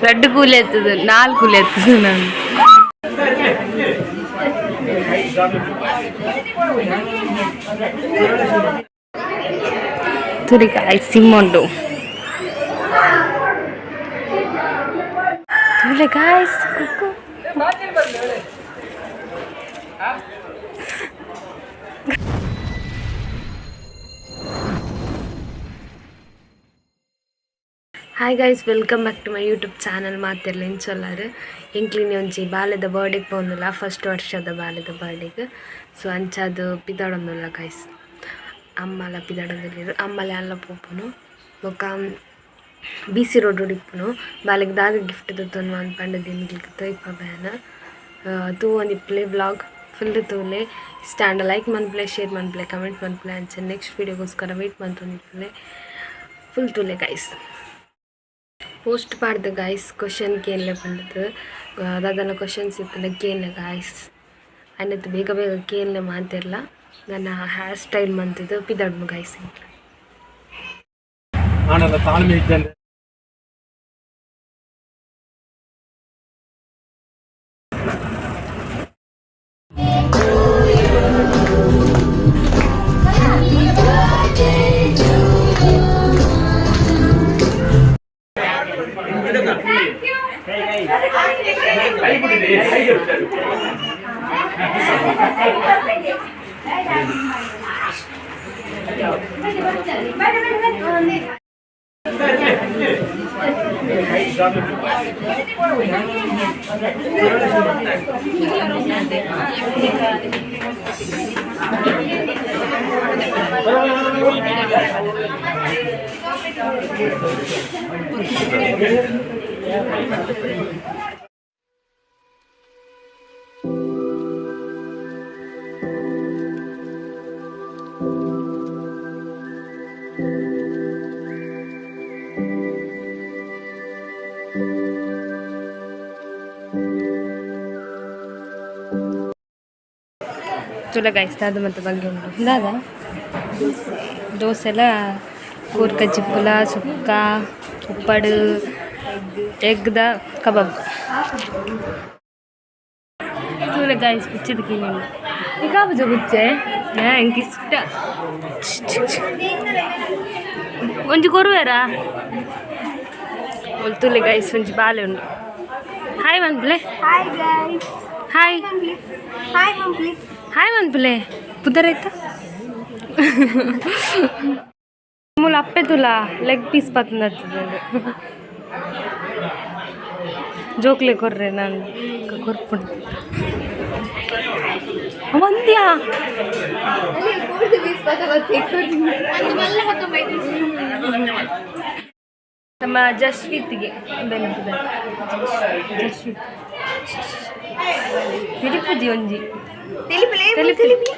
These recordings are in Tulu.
ರಡ್ಡ್ ಕೂಲಿ ಎತ್ತದು, ನಾಲ್ ಕೂಲಿ ಎತ್ತದು ನಾನು. ತುರಿಕಾಯಿ ಸಿಮ್ಮುಂಡು. ತೂಲೆ guys, Kukku. Hi guys, welcome back to my YouTube channel. ಮಾತೆರ್ಲ ಎಂಚೊಲ್ಲಾರು? ಎಂಕ್ಲಿನಿ ಒಂಜಿ ಬಾಲೆದ ಬರ್ಡೇಗೆ ಪೋಂದುಲ್ಲ, ಫಸ್ಟ್ ವರ್ಷದ ಬಾಲೆದ ಬರ್ಡೇಗ್. ಸೊ ಅಂಚಾದ್ ಪಿದಾಡೊಂದುಲ್ಲ ಗೈಸ್. ಅಮ್ಮಲ ಪಿದಾಡೊಂದುಲ್ಲೆರ್, ಅಮ್ಮಲೆ ಅಲ್ಲ ಪೋಪುನು. ಬೊಕ್ಕ ಬಿ ಸಿ ರೋಡ್ ಇಪ್ಪುನು. ಬಾಲೆಗ್ ದಾದ ಗಿಫ್ಟ್ ದೆತ್ತೊನುವ ಪಂಡುದು ನಿಕ್ಲೆಗ್ ತೋಯಿಪವೆ ಯಾನ್. ತೂವೊಂದಿಪ್ಪುಲೆ, ವ್ಲಾಗ್ ಫುಲ್ ತೂಲೆ. ಇಷ್ಟ ಆಂಡ ಲೈಕ್ ಮನ್ಪುಲೆ, ಶೇರ್ ಮನ್ಪುಲೆ, ಕಮೆಂಟ್ ಮನ್ಪುಲೆ. ಅಂಚ ನೆಕ್ಸ್ಟ್ ವೀಡಿಯೋಗೋಸ್ಕರ ವೇಟ್ ಮಂತೊಂದಿಪ್ಪುಲೆ. ಫುಲ್ ತೂಲೆ ಗೈಸ್. ಪೋಸ್ಟ್ ಪಾಡ್ದ ಗಾಯ್ಸ್, ಕ್ವಶನ್ ಕೇನ್ಲೆ ಪಂಡುದು. ದಾದನ ಕ್ವಶನ್ಸ್ ಇತ್ತುಂಡ ಕೇನ್ಲೆ ಗಾಯ್ಸ್. ಅಂಡತ್ ಬೇಗ ಬೇಗ ಕೇನ್ಲೆ ಮಾತೆರ್ಲ. ನನ್ನ ಹೇರ್ ಸ್ಟೈಲ್ ಮಂತುದು ಪಿದಡ್ಮು ಗಾಯ್ಸ್. ಆಂಡಲ ತಾಳ್ಮೆ ಇದ್ದಂದೆ. ತೂಲೆ ಗಾಯ್ಸ್, ದಾದ ಮತ್ತೆ ಬಗ್ಗೆ ಉಂಟು ದಾದ? ದೋಸೆಲ, ಕೂರ್ಕ ಚಿಪ್ಪುಲ, ಸುಕ್ಕ, ಉಪ್ಪಡು, ಎಗ್ದ ಕಬಾಬ್. ತೂಲೆ ಗಾಯ್ಸ್, ಪುಚ್ಚೆದ ಕಿನ್ನಿ. ಈ ಕಾಬುಜ ಪುಚ್ಚೆ ಎಂಕ್ ಇಷ್ಟ. ಒಂಜಿ ಕೊರುವೆರಾ? ತೂಲೆ ಗೈಸ್, ಒಂಜಿ ಬಾಲೆ ಉಂಡು. ಹಾಯ್ ಮನ್ಪುಲೆ. Hi guys. Hi. Hi ಮಂಪ್ಲಿ. ಹಾಯ್ ಮನ್ಪುಲೆ. ಪುದರಾಯ್ತ ಮೂಲ ಅಪ್ಪೆ ತುಲ ಲೆಗ್ ಪೀಸ್ ಪತ್ತಂದತ್ತದ. ಜೋಕ್ಲೆ ಕೊರ್ರೆ, ನಾನು ಕೊರ್ಪುಂಡು ಒಂದ್ಯಾ. ಕೂರ್ದು ಪೀಸ್ ಪತ ಬತ್ತೆ. ನಮ್ಮ ಜಶ್ವಿತ್ಗೆ ಬೆನಪುದ. ಜಶ್ವಿತ್ ತಿರುಪತಿ ಒಂಜಿ. ತೆಲಿಪಿಲೆ. ತೆಲಿಪಿ. ತೆಲಿಪಿ.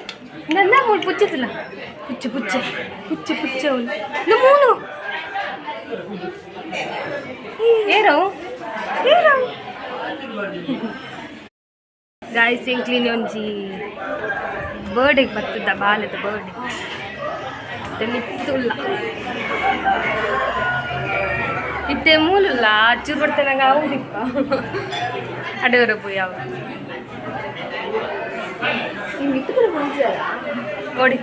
ನನ್ನ ಮೂಲು ಪುಚ್ಚುತ್ತಲ್ಲ, ಪುಚ್ಚು ಪುಚ್ಚೆ ಪುಚ್ಚು ಪುಚ್ಚೆ ಅವಳು. ಮೂಲು ಏರವು ಏರವು. ಗಾಯ್ಸ್, ಎಂಕ್ಲಿನಿ ಒಂಜಿ ಬರ್ಡೇಗೆ ಬರ್ತದ, ಬಾಲೆದ ಬರ್ಡೇ. ಮಿತ್ತುಲ್ಲ ಇತ್ತೆ ಮೂಲುಲ್ಲ ಅಚ್ಚು ಬರ್ತೇನೆ ನಂಗೆ ಹೌದಿಪ್ಪ. ಅಡೆಯವರ ಪೋಯಿ ಅವ. ನೋಡಿ,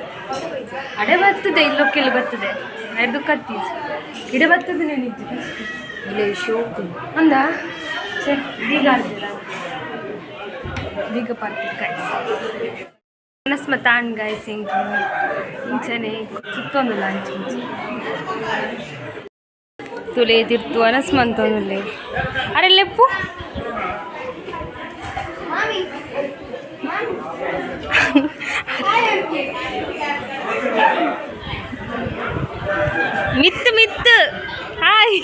ಅಡೆ ಬರ್ತದೆ, ಇಲ್ಲೊಕ್ಕೆಲ್ಲ ಬರ್ತದೆ. ಅದು ಕತ್ತೀಸ್ ಇಡೆ ಬರ್ತದೆ. ನೀನು ಇಲ್ಲ ಶೋಕು. ಅಂದ ಛೇ, ಬೀಗ ಆಡ್ದಿಲ್ಲ, ಬೀಗ ಪಾರ್ತಿ ಗಾಯ್ಸ್. ಮನಸ್ ತಾಂಡ್ ಗಾಯ್ಸ್. ಇಂಕ್ ಇಂಚನೆ ಸುತ್ತೊಂದುಲ್ಲ, ಅಂಚೆ ಇಂಚೆ ತುಲೆ ತಿರ್ತು ಅನಸ್ ಮಂತೊಂದುಲ್ಲೆ. ಅರೆ ಲೆಪ್ಪು. ಮಾಮಿ. ಮಿತ್ತು ಮಿತ್ತು. ಹಾಯ್.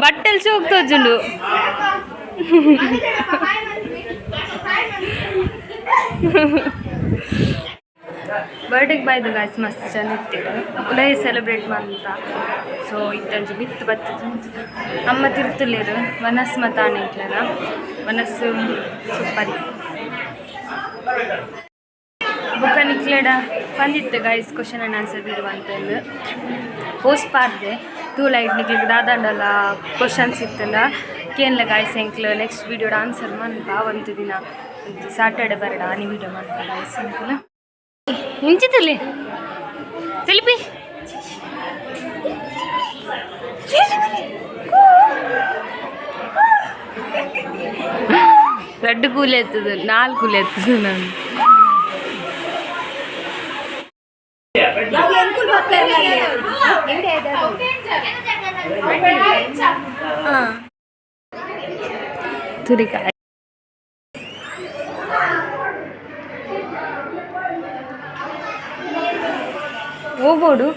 ಬಟ್ಟೆಲ್ ಶೋಕ್ ತೋಜುಂಡು. ಹಾಯ್ ಮಂಪ್ಲಿ. ಹಾಯ್ ಬರ್ಡೇಗೆ ಬಾಯ್ದು ಗಾಯ್ಸ್, ಮಸ್ತ್ ಜನ ಇತ್ತೇರು. ಉಲೈ ಸೆಲೆಬ್ರೇಟ್ ಮಂತ. ಸೊ ಇತ್ತಂಚಿ ಬಿತ್ತು ಬತ್ತು ಅಮ್ಮ ತಿರ್ತುಲೇರು. ಮನಸ್ ಮತಾನೆ ಇಟ್ಲನ ಮನಸ್ಸು ಸೂಪರ್. ಬೊಕ್ಕ ನಿಕ್ಲೆಗ್ ನಿಕ್ಲೆಡ ಪಂದಿತ್ತೆ guys question and answer video ಅಂತಂದು ಪೋಸ್ಟ್ ಪಾಡ್ದೆ. ಟೂ ಲೈಟ್ ನಿಕ್ಲೆಗ್ ದಾದಾಂಡಲ ಕ್ವಶನ್ಸ್ ಇತ್ತಂಡ ಕೇನ್ಲ ಗಾಯ್ಸ್. ಎಂಕ್ಲು ನೆಕ್ಸ್ಟ್ ವೀಡಿಯೋಡ್ ಆನ್ಸರ್ ಮನ್ಪ. ಒಂತೆ ದಿನ ಸ್ಯಾಟರ್ಡೆ ಬರಡ ಆನಿ ವೀಡಿಯೋ ಮನ್ಪ ಗಾಯ್ಸ್ ಎಂಕ್ಲು. ಇಂಚಿತ್ತಲ್ಲಿ ತಿಳಿಪಿ. ರಡ್ಡು ಕೂಲಿ ಎತ್ತದು, ನಾಲ್ಕು ಕೂಲಿ ಎತ್ತದು ನಾನು. ತುರಿಕಾಯಿ ಹೋಗೋಡು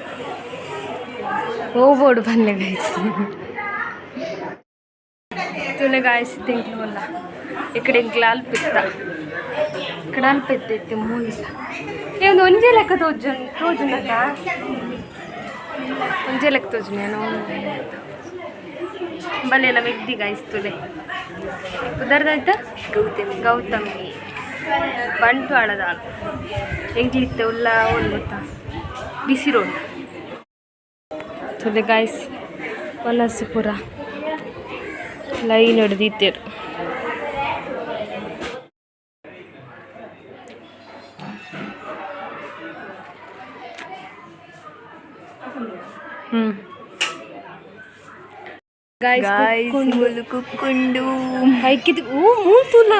ಹೋಗೋಡು ಬನ್ನೆ ಗಾಯ್ಸ್. ತುಲೆ ಗಾಯ್ಸ್, ತಿಂಕ್ಲು ಅಲ್ಲ. ಇಕಡೆ ಎಂಕ್ಲ ಅಲ್ಪ ಇತ್ತ, ఇక్కడ ಅಲ್ಪ ಇತ್ತ ಮೂಲಿಲ್ಲ. ಒಂದು ಒಂಜೇ ಲೆಕ್ಕ ತೋಜು ತೋಜುನಲ್ಲ, ಒಂಜೇ ಲೆಕ್ಕ ತೋಜುನ ಏನೋ. ಬಲ್ಲೆ ಮೆಗ್ದಿ ಗಾಯ್ಸ್. ತುಲೆ ಉದರ್ದಾಯ್ತಾ? ಗೌತಮಿ. ಗೌತಮಿ ಬಂಟ್ವಾಳದ. ಎಂಕ್ಲಿತ್ತೆ ಉಲ್ಲ ಓಲ್ ಗೊತ್ತಾ? ಬಿಸಿ ರೋಡ್. ತುಲೆ ಗಾಯ್ಸ್, ವನಸುಪುರ ಲೈನ್ ಹಿಡ್ದಿತ್ತೇರು. ಗಾಯ್ಸ್. ಗಾಯ್ಸ್, ಕುಕ್ಕೊಂಡು. ಹೈಕಿದ್ ಓ ಮೂತುಲ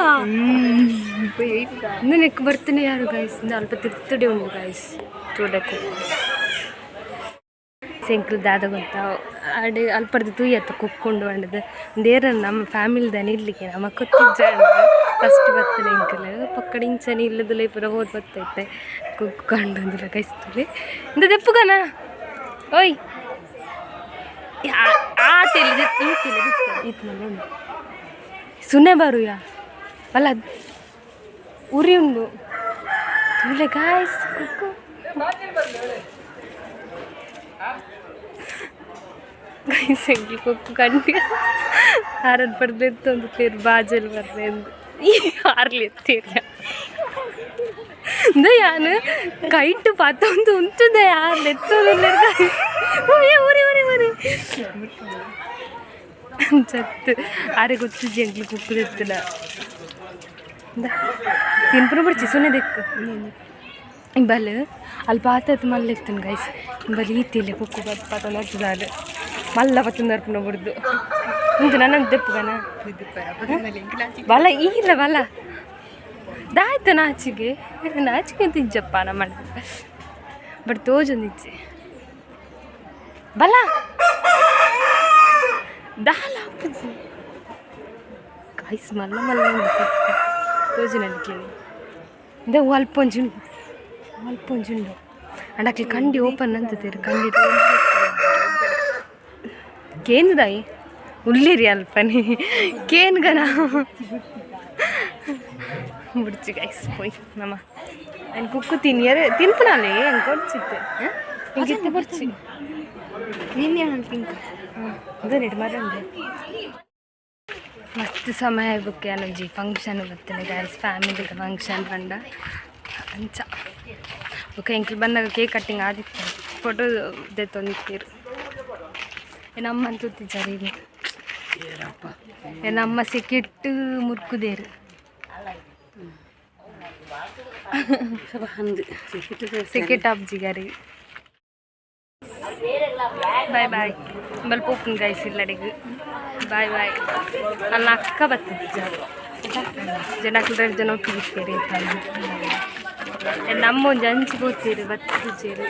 ನೆಕ್ ಬರ್ತಾನೆ ಯಾರು ಗಾಯ್ಸ್. ಅಲ್ಪ ತಿರ್ತುಡೆ ಉಂಡು ಗಾಯ್ಸ್. ತೂಲೆಕ್ಕು ಸೆಂಕ್ಲು ದಾದ ಗೊತ್ತಾ? ಅಡೆ ಅಲ್ಪರ್ದು ತೂಯತ್ತ ಕುಕ್ಕೊಂಡು ಅಂಡದು ದೇರ ನಮ್ಮ ಫ್ಯಾಮಿಲಿದಾನೆ ಇಲ್ಲಿಗೆ ನಮ್ಮ ಕೊತ್ತಿಜ್ಜ. ಫಸ್ಟ್ ಬರ್ತದೆ ಎಂಕಲ್ ಪಕ್ಕಡ ಇಂಚನೆ ಇಲ್ಲದಲ್ಲ ಪೂರ ಹೋದ್ ಬರ್ತೈತೆ ಕುಕ್ಕೊಂಡು ಅಂದಿಲ್ಲ ಗೈಸ್ತುಲೆ. ಇಂದ ದೆಪ್ಪುಗನ ಓಯ್ ಆ ತೆಲಿದ ಈ ತೆಲಿದ ಈತ್ ಮಲ್ಲ ಉಂಡು ಸುನ್ನೆ ಬರುಯಾ ಅಲ್ಲ ಉರಿ ಉಂಡು. ತೂಲೆ ಗಾಯ್ಸ್, ಕುಕ್ಕು ಗೈಸ್. ಎಂಕ್ಲು ಕುಕ್ಕು ಕಂಡು ಆರನ್ ಪಡೆದು ಒಂದು ತೇರು ಬಾಜಲ್ ಬರ್ರೆ ಎಂದು ಆರ್ಲಿ ಎತ್ತೀರ ಯಾನು ಕೈಟ್ ಪತ್ತೊಂದು ಉಂತುದೆ ಯಾರು ಎತ್ತೊಂದು. ಉರಿ ಉರಿ ಉರಿ ಚತ್ತು ಆರೆ ಗೊತ್ತಿಜ್ಜಿ ಎಂಕ್ಲು ಕುಕ್ಕು ಎತ್ತುನ ತಿನ್ಪುನ ಬಿಡ್ಚಿ ಸುನೆ ದೆಕ್ಕು ಇಂಬಲ್ ಅಲ್ಪ ಆತತ್ ಮಲ್ಲ ಇತ್ತನ್ ಗೈಸ್. ಇಂಬಲ್ ಈತಿಲ್ಲ ಕುಕ್ಕು ಬತ್ ಪತೊಂದು ಹತ್ತದಾಲು ಮಲ್ಲ ಪತ್ತೊಂದು ಅರ್ಪುನ ಬುಡ್ದು ಇಂದು ನನ್ನ ದೆಪ್ಪುಗನ ಬಲ ಇಲ್ಲ ಬಲ ದಾಯ್ತು. ನಾಚಿಗೆ ನಾಚಿಗೆ ಅಂತ ಇಜ್ಜಪ್ಪ ನಮ್ಮ. ಬಟ್ ತೋಜೊಂದಿಜ್ಜಿ ಬಲ ದಾಲ ಅಪ್ಪುಜಿ ಗಾಯ್ಸ್. ಮಲ್ಲ ಮಲ್ಲ ಉಂಡು ತೋಜಿನ ನಿಕ್ಲೆಗ್. ಇಂದ ಅಲ್ಪ ಒಂಜಿ ಉಂಡು, ಅಲ್ಪ ಒಂಜಿ ಉಂಡು. ಅಂಡ್ ಅಕ್ಲೆ ಕಂಡಿ ಓಪನ್ ಅಂತದೇರು ಕಂಡಿ ಕೇಂದ್ರದಾಯಿ ಉಲ್ಲಿರಿ ಅಲ್ಪನೆ ಕೇನ್ಗನ ಬುಡ್ಚಿ ಗೈಸ್. ಪೋಯ್ ನಮ್ಮ ಅಂಡ್ ಕುಕ್ಕು ತಿನ್ನಿಯರೆ ತಿನ್ಪುನಾಲೆ ಎಂಕ್ ಕೊಡ್ಚಿತ್ತೆ ಎಂಕ್ ಇತ್ತೆ ಬೊಡ್ಚಿ. ನಿನ್ನೆ ತಿಂಕ. ಅದನ್ನಿಟ್ಟು ಮರಂದೆ ಮಸ್ತ್ ಸಮಯ ಬುಕ್ ಒಂಜಿ ಫಂಕ್ಷನ್ ಬತ್ತನೆ ಗಾಯ್ಸ್. ಫ್ಯಾಮಿಲಿದ ಫಂಕ್ಷನ್ ಪಂಡ ಅಂಚ. ಬೊಕ ಎಂಕ್ಲು ಬಂದಾಗ ಕೇಕ್ ಕಟ್ಟಿಂಗ್ ಆದಿತ್ತು, ಫೋಟೋ ದೆತ್ತೊಂದಿತ್ತೆರ್. ನಮ್ಮ ತೂತಿಜಾರ್ ಈಗ ನಮ್ಮ ಸೆಕೆಟ್ಟು ಮುರ್ಕುದೇರು. ಸೆಕೆಟ್ ಆಪ್ಜಿಗಾರಿ. Bye bye. ಬಲ್ ಪೋಪುನ್ ಗೈಸ್ ಇಲ್ಲಡೆಗ್. Bye bye. ಅಲ್ಲ ಅಕ್ಕ ಬತ್ತಿದ್ದ ಜನಕ್ಲು ಎರಡು ಜನ ಒಟ್ಟಿಗೆ ಇತ್ತೇರಿ. ನಮ್ಮ ಒಂಜಿ ಅಂಚಿ ಪೋತೀರಿ ಬತ್ತಿಜೇರು.